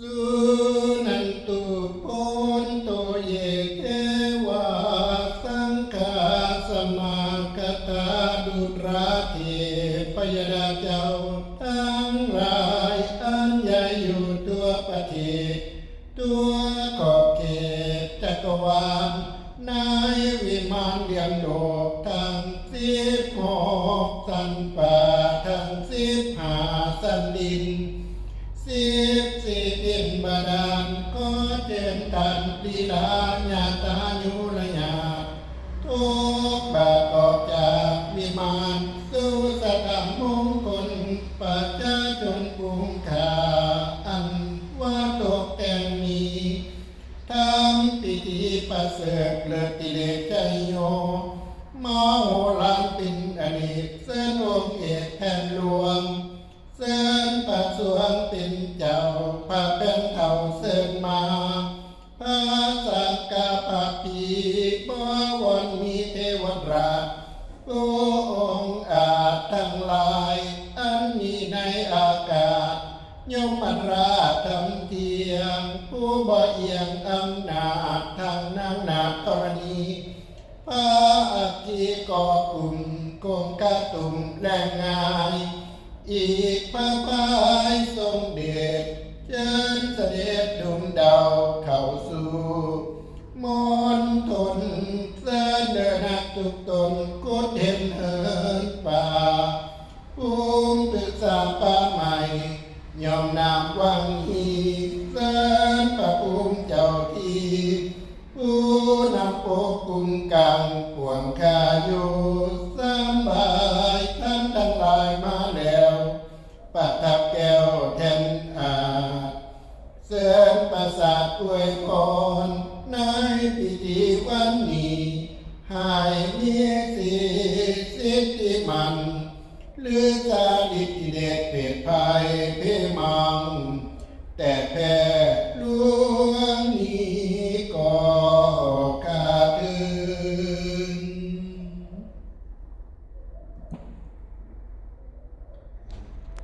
ສຸນັນຕຸ ໂພນໂຕ ເຢ ເທວາ ສັງຄາ ສະມາກະຕາ ດຸລາເທບພະຍະດາເຈົ້າທັງຫຼາຍ ອັນໃຫຍ່ຢູ່ທົ່ວປະເທດ ທົ່ວຂອບເຂດຈັກກະວານ ໃນວິມານຫຼຽມໂລກທັງສິບຫົກຊັ້ນຟ້າ ທັງສິບຫ້າຊັ້ນດິນ ສິບສີ່ຖິ່ນບາດານ ຂໍເຊີນທ່ານລີລາຍາຕາຍຸລະຍາດ ທຸກບາດອອກຈາກວິມານ ສູ່ສະຖານມຸງຄຸນ ປະຊາຊົນກຸງຂ້າ ອັນວ່າຕົກແຕ່ງມີ ທຳພິທີປະເສີດເລີດທິເລດໄຊໂຍ ມະໂຫລານເປັນອະເນກ ເຊີນອົງເອກແຜ່ນຫຼວງ ເຊີນພະສວງເປັນເຈົ້າ ພະແຜ່ນເຖົ້າເຊີນມາ ພະສັງກະພະພີ ບໍວອນມີເທວະລາດ ຜູ້ອົງອາດທັງຫຼາຍ ອັນມີໃນອາກາດ ຍົມມະລາດທຳທ່ຽງ ຜູ້ບໍ່ອຽງອຳນາດ ທັງນາງນາດທໍລະນີ ພະອັກຄີກໍກຸມ ຄົງກະຕຸມແລງງ່າຍ ອີກພະພາຍຊົງເດດ ເຊີນສະເດັດດຸ່ມດາວເຂົ້າສູ່ມົນທົນ ເຊີນເດີນັກທຸກຕົນ ຂຸດເຫັນເຫີນປ່າ ພູມພຶກສາປ່າໄມ້ ຍ້ອມນ້ຳວັງຮີ ເຊີນພະພູມເຈົ້າທີ່ ຜູ້ນຳປົກຄຸມກາງກວມຂ້າຢູ່ ສຳບາຍທ່ານທັງຫຼາຍມາແລ້ວ ປະທັບແກ້ວແທ່ນອາດ ເຊີນປະສາດອວຍພອນ ໃນພິທີວັນນີ້ ໃຫ້ມີສິດທິໝັ້ນ ລືຊາລິດທິເດດເພດໄພ